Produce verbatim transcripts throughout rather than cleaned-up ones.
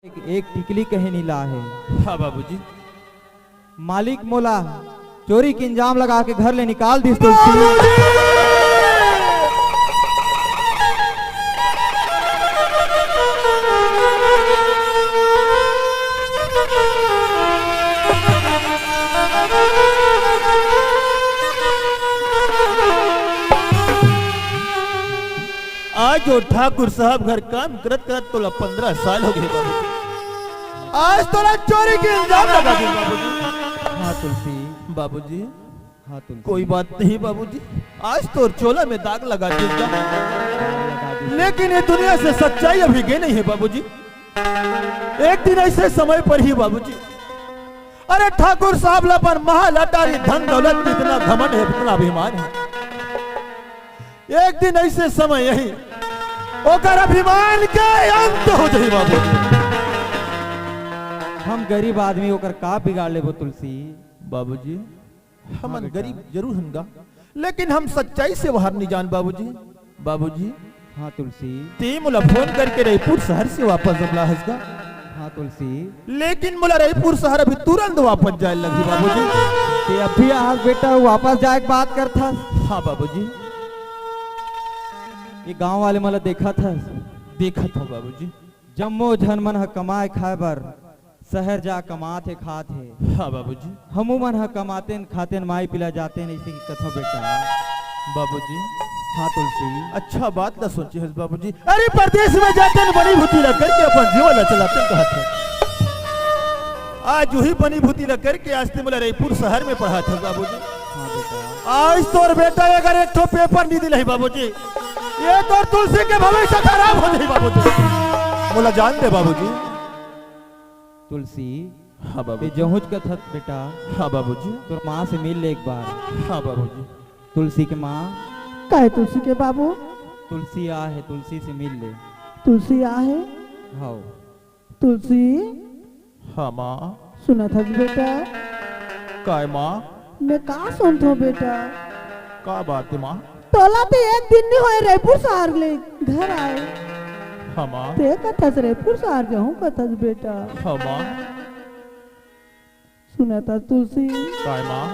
एक, एक टिकली कहीं नी ला हे। हाँ बाबूजी। मालिक मोला चोरी के इंजाम लगा के घर ले निकाल दिस तुलसी। आज वो ठाकुर साहब घर काम करत करत तोला पंद्रह साल हो गए बाबूजी। आज तोला चोरी के इंजाम लगा दिस बाबूजी। हाँ तुलसी। बाबूजी। हाँ तुलसी। कोई बात नहीं बाबूजी, आज तोर चोला में दाग लगा दिस। लेकिन ये दुनिया से सच्चाई अभी गई नहीं है बाबूजी। एक दिन ऐसे समय पर ही बाबूजी, अरे ठाकुर साहब ला अपन महल अटारी धन दौलत में इतना घमंड है, इतना अभिमान है। एक दिन ऐसे समय यही ओकर अभिमान के अंत हो जाई बाबू। हम गरीब आदमी ओकर का बिगाड़ लेबो तुलसी? बाबूजी, हमन हाँ बेटा। गरीब जरूर हन गा, लेकिन हम सच्चाई से बाहर नहीं जान बाबूजी। बाबूजी, हाँ तुलसी। ते मोला फोन करके रईपुर शहर से वापस जब लाहस गा। हाँ तुलसी। लेकिन मोला रईपुर शहर अभी तुरंत वापस जाए लगही बाबूजी। ते अभी आज बेटा वापस जाए के बात करथस? हाँ बाबूजी। ये गांव वाले मोला देखत हस? देखत हो बाबूजी। जम्मो झन मन ह कमाए खाए बर शहर जा कमात हे, खात हे। हाँ बाबूजी। हमू मन ह कमातेन खातेन माई पिला जातेन, ऐसे की कथो बेटा। बाबूजी। हाँ तुलसी। अच्छा बात ला सोचे हस बाबूजी। अरे परदेस में जातेन बनी भूती ला करके अपन जीवन ला चलातेन कहत हे। आज वही बनी भूती ला करके आज ते मोला रईपुर शहर में पढ़ात हस बाबूजी। हाँ बेटा। आज तोर बेटा अगर एक ठो पेपर नहीं दिलाही बाबूजी, ये तोर तुलसी के भविष्य खराब हो जाही बाबूजी। मोला जान दे बाबूजी। तुलसी, हाँ बाबूजी। ते जहूँच कथस बेटा। हाँ बाबूजी। तोर माँ से मिल ले एक बार। हाँ बाबूजी। तुलसी के माँ। का हे तुलसी के बाबू? तुलसी आ हे, तुलसी से मिल ले। तुलसी आ हे? हाँ। तुलसी। हाँ माँ। सुनत हस बेटा? काय माँ? मैं का सुनत हूँ बेटा? का बात हे माँ? तोला तो एक दिन नहीं होए रईपुर शहर ले घर आए। हाँ माँ। ते कथस रईपुर शहर जाहूँ कथस बेटा। हाँ माँ। सुनत हस तुलसी। काय माँ?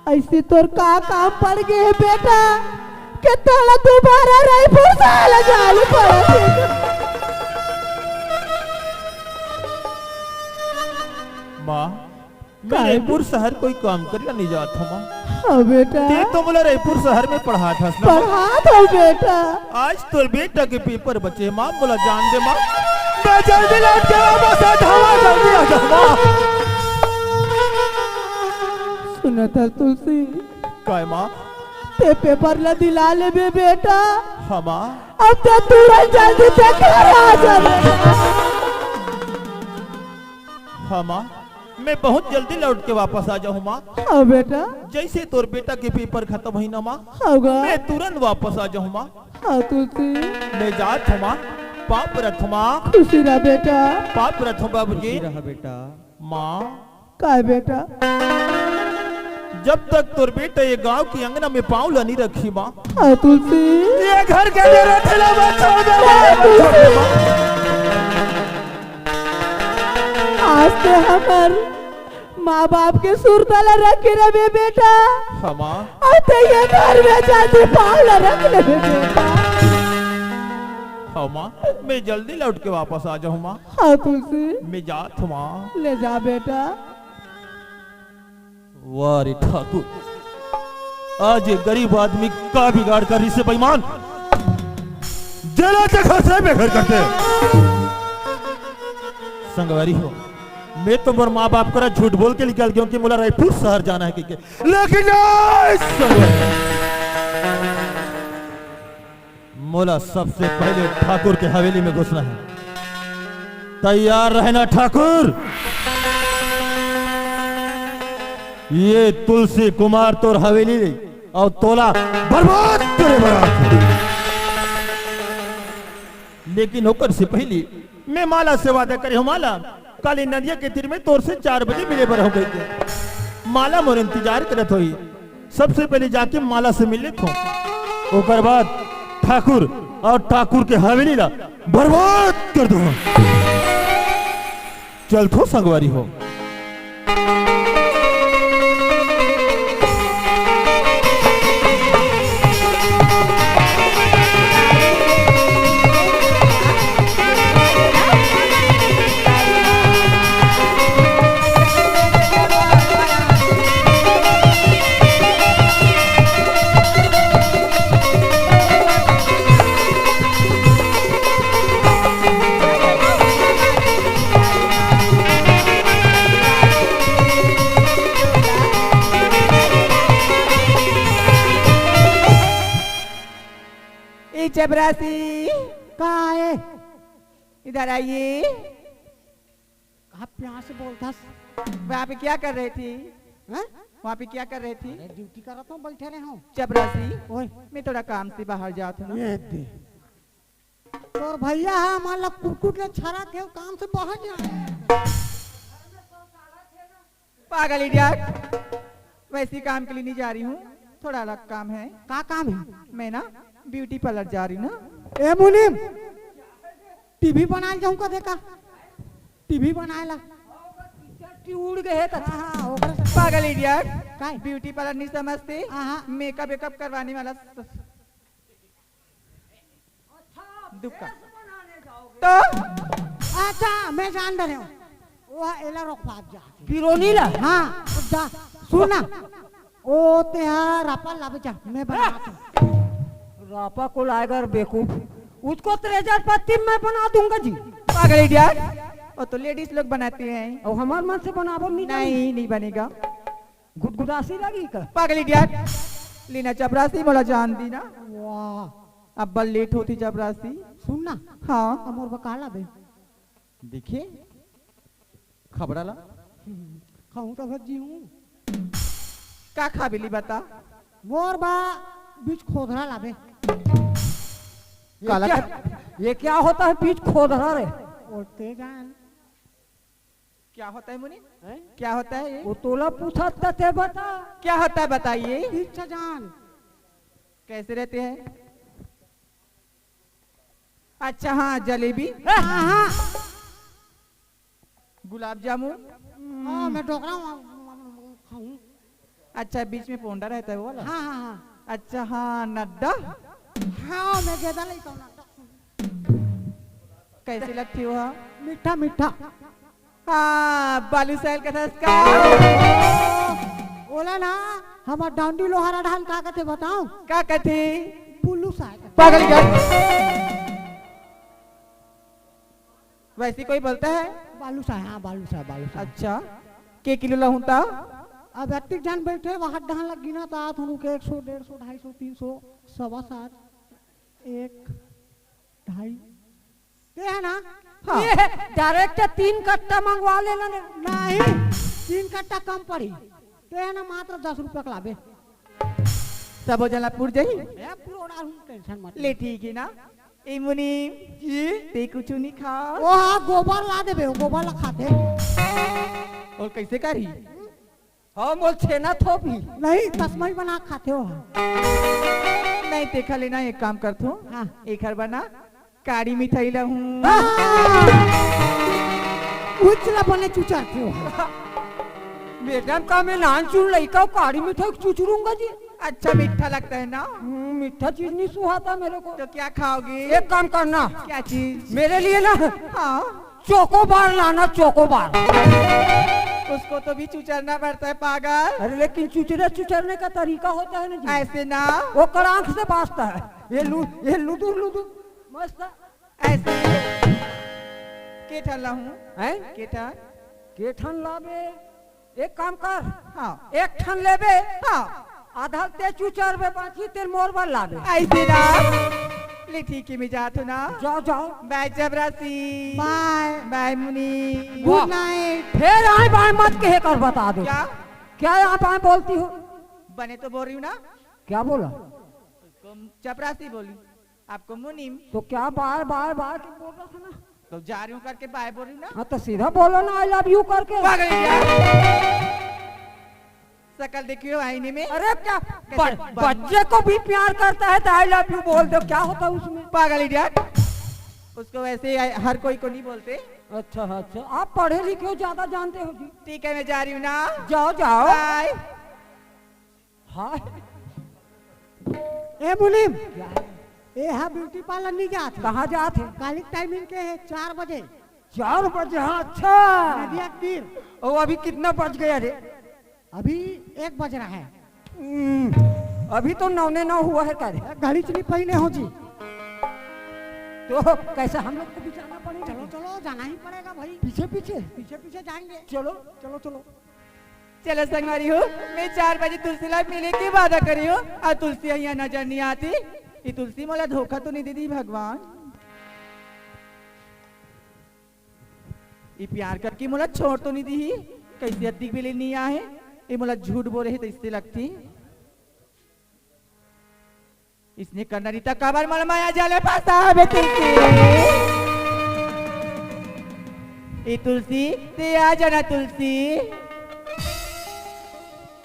ऐसे तोर का काम पड़ गए हे बेटा, कि तोला दोबारा रईपुर शहर जाए ल पड़त हे? माँ, मैं काय? रईपुर शहर कोई काम करे ला नहीं जात हूँ माँ। हाँ बेटा। ते तो मोला रईपुर शहर में पढ़ात हस ना माँ। पढ़ात हूँ बेटा। आज तोर बेटा के पेपर बचे हे माँ, मोला जान दे माँ। मैं जल्दी लौट के वापस आ जाऊँ माँ, जल्दी आ जाऊँ माँ। सुनत हस तुलसी। काय माँ? ते पेपर ला दिला लेबे बेटा। हाँ माँ। अब ते तुरंत जल्दी ते घर आ जा बेटा। हाँ माँ, मैं बहुत जल्दी लौट के वापस आ जाहूँ माँ। हाँ बेटा। जैसे तोर बेटा के पेपर खतम होही ना माँ, हाँ गा। मैं तुरंत वापस आ जाहूँ माँ। हाँ तुलसी। मैं जात हूँ माँ, पाँव परत हूँ माँ। खुशी रह बेटा। पाँव परत हूँ बाबूजी। खुशी रह बेटा। माँ। काय बेटा? जब तक तोर बेटा ये गांव के अंगना में पाँव ला नहीं रखी माँ, हाँ तुलसी। ये घर के अंदर रखे ला मत छोड़ दे माँ, मत छोड़ दे माँ। आज ते हमर माँ बाप के सुरता ला रखे रहे बेटा। हाँ माँ। अब ते ये घर में जाके पाँव ला रख ले बेटा। हाँ माँ, मैं जल्दी लौट के वापस आ जाहूँ माँ। हाँ तुलसी। मैं जात हूँ माँ। ले जा बेटा। वाह रे ठाकुर, आज ये गरीब आदमी का बिगाड़ कर इसे बेईमान जेला के घर से बेघर करते। संगवारी हो, मैं तो मोर माँ बाप करा झूठ बोल के निकल गया हूँ कि मोला रईपुर शहर जाना है कि, कि, लेकिन नहीं संगवारी। मोला सबसे पहले ठाकुर के हवेली में घुसना है। तैयार रहना ठाकुर, ये तुलसी कुमार तोर हवेली अउ तोला बर्बाद करे बर आथे। लेकिन ओकर से पहले मैं माला से वादा करे हूँ, माला, काली नदिया के तीर में तोर से चार बजे मिले बर हो गई। माला मोर इंतजार करत होही। सबसे पहले जाके माला से मिल लेथों, ओकर बाद ठाकुर अउ ठाकुर के हवेली ला बर्बाद कर दूंगा। चलथो संगवारी हो। ए चपरासी, का है? इधर आइए। कहाँ प्यार से बोलता? वहाँ पे क्या कर रहे थे? हैं? वहाँ पे क्या कर रहे थे? अरे, ड्यूटी करत हूँ, बैठे रहे हूँ। चपरासी, ओए। मैं थोड़ा काम से बाहर जात हूँ ना। ये दे। तोर भैया है, मान ला कुकुर ने छरा के काम से बाहर जा। पागल इडियट, वैसे काम के लिए नहीं जा रही हूँ, थोड़ा अलग काम है। का काम है? मैं ना ब्यूटी पार्लर जा रही हूँ ना। ए मुनीम, टीवी बनाए जाऊं का देखा? टीवी बनाए ला। टी उड़ गए है कथा। हाँ, हाँ, ओकरे से पागल इडियट, काय? ब्यूटी पार्लर नहीं समझते, हाँ, हाँ। मेकअप वेकअप करवाने वाला स-, दुकान। तो अच्छा, मैं जान रहे हूँ। वो एला रोकवा जा। बिरोनी ला? हाँ, जा। सुन ना, ओ तेहा रापा लाबे जा, मैं बनात हूँ। रापा को लाएगा रे बेवकूफ, उसको त्रेजर पत्ती मैं बना दूंगा जी। पागल इडियट, वो तो लेडीज लोग बनाती हैं। और हमार मन से बनाबो नहीं जानी। नहीं, नहीं बनेगा। गुदगुदासी लगी का? पागल इडियट, लीना चपरासी मोला जान दी ना। वाह। अब बल लेट होती चपरासी। सुन ना। हाँ। अब मोर बकाला दे। देखिए, खबड़ा ला। खाऊं तो भज्जी हूँ। का खा बिली बता? मोर बा बीच खोधरा लाबे। ये काला क्या, का ये क्या होता है बीच खोधरा रे? ओते जान। क्या होता है मुनि? हैं? क्या होता है ये? वो तोला पूछत त ते बता। क्या होता है बताइए? इच्छा जान। कैसे रहते हैं? अच्छा, हाँ, जलेबी। हाँ, हाँ। गुलाब जामुन। हाँ, मैं डोकरा हूँ, खाऊं। अच्छा, बीच में पोंडा रहता है वो वाला? हाँ, हाँ, हाँ। अच्छा, हाँ, नड्डा। हाँ, मैं गेदा नहीं कहूँ, नड्डा। कैसे लगती हो? हाँ, मीठा, मीठा। हाँ, बालू साहब का धसका। ओला ना, हमार डांडी लोहारा धान का कथे बताऊं? का कथे? बुल्लू साहब। पागल कर। वैसे कोई बोलता है? बालू साहब, हाँ, बालू साहब, बालू साहब। अच्छा, के किलो ला होता? अब अतिक जन बैठे, वहां धान लग गिना था, थोड़ू के एक सौ, डेढ़ सौ, ढाई सौ, तीन सौ, सवा सात, एक, ढाई, ते है ना? हाँ। ये डायरेक्ट तीन कट्टा मंगवा लेला ने। नहीं, तीन कट्टा कम पड़ी। ते है ना, मात्र दस रुपया के लाबे। सबो जना पुर जाही? ए, पुरोड़ा हूँ, टेंशन मत ले। ठीक है ना? ए मुनीम, जी? ते कुछ नहीं खा? ओ हाँ, गोबर ला देबे, गोबर ला खाते। और कैसे करी? हाँ, मोल छेना थोपी। नहीं, तस्मई बना खाते हो। नहीं, देखा लेना, एक काम करथो। हाँ। एक हर बना, काड़ी मिठाई ला हूँ। हाँ। उचला बने चुचाते हो। मैडम, का मैं नान चुन लइका हूँ, काड़ी मिठाई चुचरूंगा जी? अच्छा, मीठा लगता है ना? हम्म, मीठा चीज नहीं सुहाता मेरे को। तो क्या खाओगे? एक काम करना। क्या चीज? मेरे लिए ना, हाँ। चोकोबार लाना, चोकोबार। उसको तो भी चुचरना पड़ता है, पागल। अरे, लेकिन चुचरे चुचरने का तरीका होता है ना जी। ऐसे ना। वो कड़ांख से बाजता है। ये लू-, ये लुदुर लुदुर। मस्त। ऐसे। के ठन लाहूं? हैं? के ठन? के ठन लाबे? एक काम कर। हाँ। एक ठन लेबे। हाँ। आधा ते चुचरबे, बाकी तेल मोर बर लाबे। ऐसे ना। ले ठीक है, मैं जात हूँ ना। जाओ, जाओ। बाय चपरासी। बाय। बाय मुनि। गुड नाइट। फिर आए बाय मत कहे कर बता दो। क्या? क्या यहाँ बाय बोलती हो? बने तो बोल रही हूँ ना। क्या बोला? चपरासी बोली। आपको मुनीम। तो क्या बाय, बाय, बाय क्यों बोल रहा था ना? तो जा रही हूँ करके बाय बोल रही हूँ ना। हाँ, तो सीधा बोलो ना, "I love you" करके। पागल है क्या? शकल देखियो आईने में। अरे क्या, कैसे ब-, बच्चे को भी प्यार करता है तो "I love you" बोल दो, क्या होता है उसमें? पागल इडियट, उसको वैसे हर कोई को नहीं बोलते। अच्छा, अच्छा, आप पढ़े लिखे हो, ज्यादा जानते हो जी। ठीक है, मैं जा रही हूँ ना। जाओ, जाओ। बाय। हाय। ए मुनीम, क्या है? ए हा ब्यूटी पार्लर नहीं जात हे। कहाँ जात हे? काली टाइमिंग के है, चार बजे। चार बजे, हाँ, अच्छा। नदिया के तीर। ओ, अभी कितना बज गया रे? अभी एक बज रहा है। हम्म, अभी तो नौ ने नौ हुआ है का रे? घड़ी च नहीं पहने हो जी। तो कैसे हम लोग को भी जाना पड़ेगा? चलो, चलो, जाना ही पड़ेगा भाई। पीछे पीछे? पीछे पीछे जाएंगे। चलो। चलो, चलो। चलो संगवारी हो, मैं चार बजे तुलसी ला मिले के वादा करी हो, अउ तुलसी यहाँ नजर नहीं आती। ये तुलसी मोला धोखा तो नहीं दे दी भगवान? ये प्यार करके मोला छोड़ तो नहीं दी ही? कैसे अतिक बेले नहीं आए? ये मोला झूठ बोले है तो इससे लगती। इसने करना रीता काबर मन माया जाले फंसा हवे तुलसी। ए तुलसी, ते आ जाना तुलसी।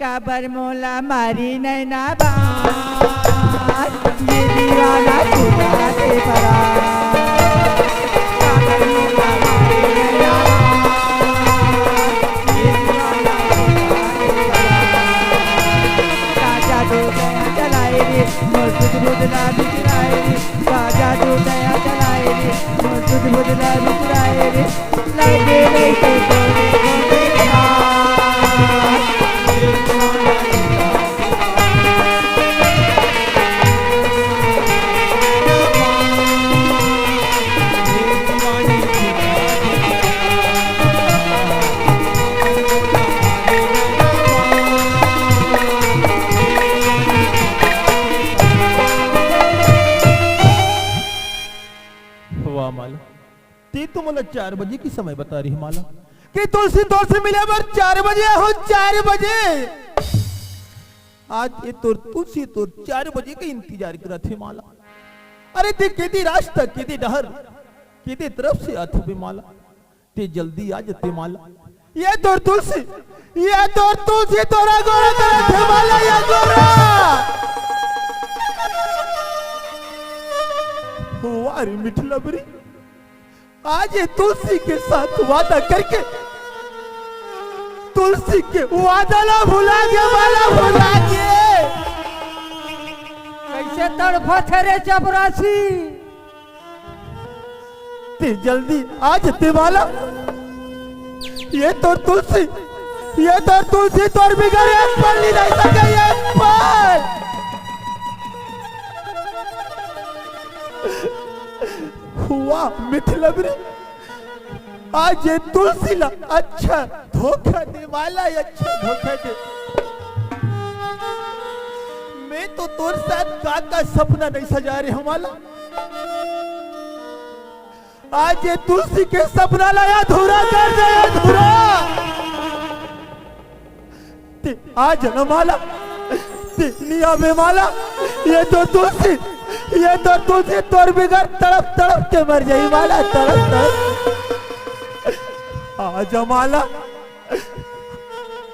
काबर मोला मारी नैना बार, ये दीवाना खुदा के फरार। काबर मोला मारी नैना बार, ये दीवाना खुदा के फरार। का जादू दया चलाए रे, मोर सुध बुध ला बिसराए रे। का जादू दया चलाए रे, मोर सुध बुध ला बिसराए रे। लगे नहीं तो तोरे होने का। वाह माला, ते तो मोला चार बजे के समय बता रही माला, कि तुलसी तोर से मिले बर चार बजे हो, चार बजे। आज ये तोर तुलसी तोर चार बजे के इंतजार करत हे माला। अरे ते केती रास्ता, केती डहर, केती तरफ से आत हबे माला। ते जल्दी आ जते माला। ये तोर तुलसी, ये तोर तुलसी तोरा गोरा करत हे माला, ये गोरा। वाह रे मिठलबरी, आज ये तुलसी के साथ वादा करके, तुलसी के वादा ला भुला गे, वाला भुला गे। कैसे तड़फत हे रे चपरासी? ते जल्दी आ जते माला। ये तोर तुलसी, ये तोर तुलसी तोर बिगर एक पल नहीं रह सके, एक पल। वाह मिठलबरी, आज ये तुलसी ला अच्छा धोखा दे माला, अच्छा धोखा दे। मैं तो तोर साथ का का सपना नहीं सजा रहे हूँ माला। आज ये तुलसी के सपना ला अधूरा कर दे, अधूरा। ते आ जाना माला, ते नहीं आवे माला। ये तो तुलसी, ये तो तुलसी तोर बिगर तड़प तड़प के मर जाई माला, तड़प तड़प। आ जा माला,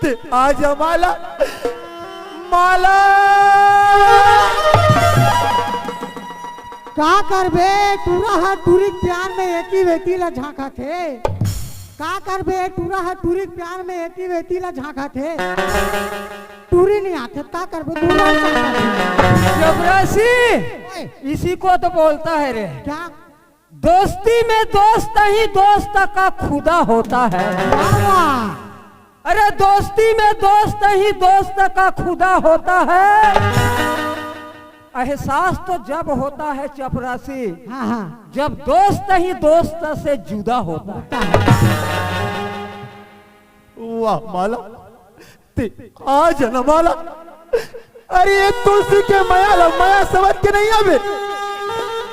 ते आ जा माला, माला। का करबे, टूरा ह टूरी के प्यार में एती वेती ला झांकत हे। का करबे, टूरा ह टूरी के प्यार में एती वेती ला झांकत हे। टूरी नहीं आथे, का करबे, टूरा ह झांकत हे। चपरासी, ओए। इसी को तो बोलता है रे। क्या? दोस्ती में दोस्त ही दोस्त का खुदा होता है। वाह, वाह। अरे दोस्ती में दोस्त ही दोस्त का खुदा होता है। एहसास तो जब होता है चपरासी, हाँ, हाँ। जब दोस्त ही दोस्त से जुदा होता है। वाह माला, ते आ जाना माला। अरे ये तुलसी के मया ला मया समझ के नहीं आवे।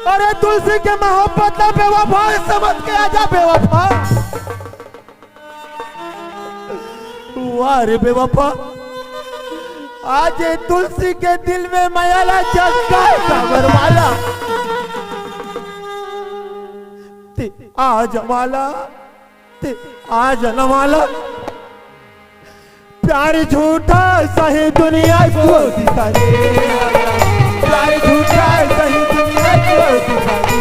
अरे तुलसी के मोहब्बत ला बेवफा समझ के आ जा बेवफा। वाह रे बेवफा, आज ये तुलसी के दिल में मया ला जगा है काबर माला। ते आ जा माला, ते आ जाना माला। प्यार झूठा सही दुनिया को दिखा दे। प्यार झूठा सही दुनिया को दिखा दे।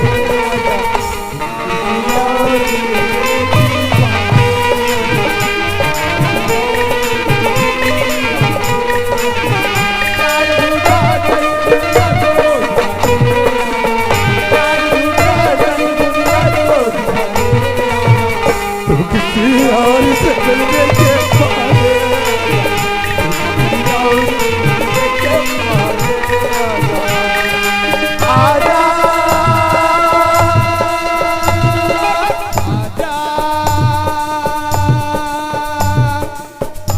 किसी और से मिलने के बहाने, किसी और से मिलने के बहाने आजा, आजा,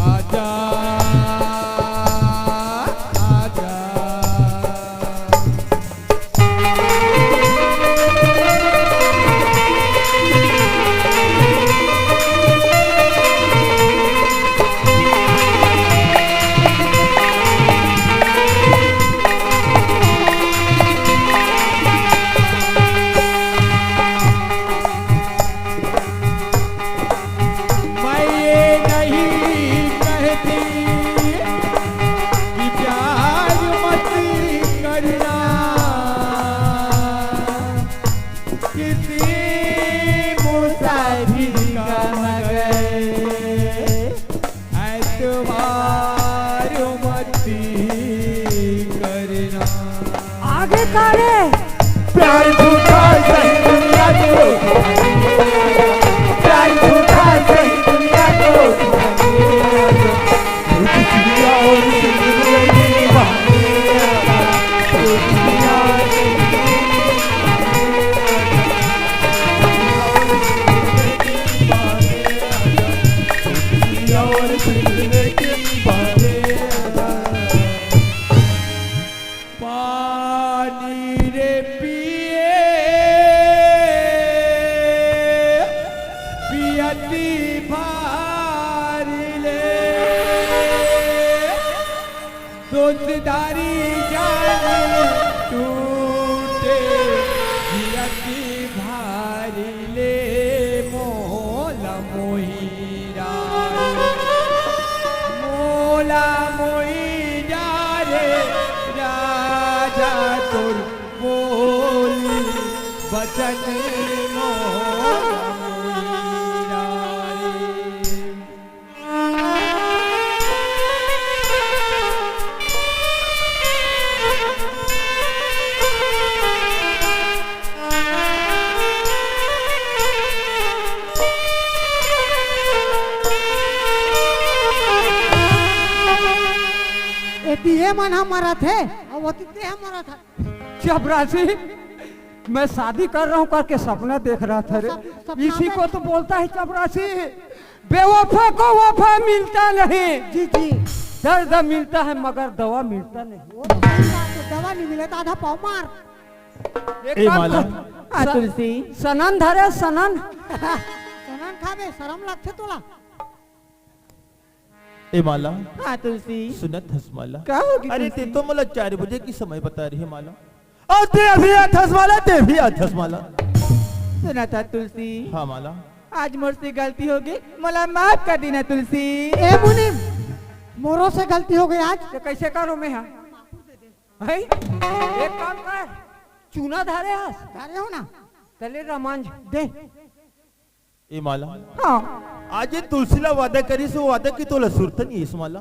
आजा, आजा। मैं ये नहीं कहती कि प्यार मत करना किसी मुसाफिर का, मगर ऐतबार मत करना। आगे का रे? प्यार झूठा सही दुनिया को, प्यार झूठा सही दुनिया को। पानी रे पिए, पियती भारी ले, दोस्तारी जान टूटे, पियती भारी ले, मोला मोही रा रे, मोला मोही रा रे, राजा तोर बोली बचन मोला मोही रा रे। एती ये मन ह मरत हे, अउ ओती ते ह मरत हे। चपरासी, मैं शादी कर रहा हूँ करके सपना देख रहा था रे। सब, सपना इसी में को तो बोलता है चपरासी, बेवफा को वफा मिलता नहीं। जी, जी। दर्द मिलता है मगर दवा मिलता नहीं। वो तो सही बात है, दवा नहीं मिले तो आधा पाव मार। एक ए काम माला। कर, हाँ, स-, तुलसी। सनन धरे, सनन। सनन खाबे, शरम लगथे तोला। ए माला। हाँ, तुलसी। सुनत हस माला? का हो गे अरे, तुलसी? ते तो मोला चार बजे के समय बता रहे हे माला। अउ ते अभी आत हस माला, ते अभी आत हस माला। सुनत हस तुलसी? हाँ माला। आज मोर से गलती हो गे, मोला माफ कर देना तुलसी। ए मुनीम, मोरो से गलती हो गे आज। तो कैसे करो मैं, हाँ? है? एक काम कर, चूना धारे हस। धारे हो ना? तले रमांज। दे। ए माला। हाँ। आज ये तुलसी ला वादा करिस, वो वादा के तोला सुरता नइ आइस माला।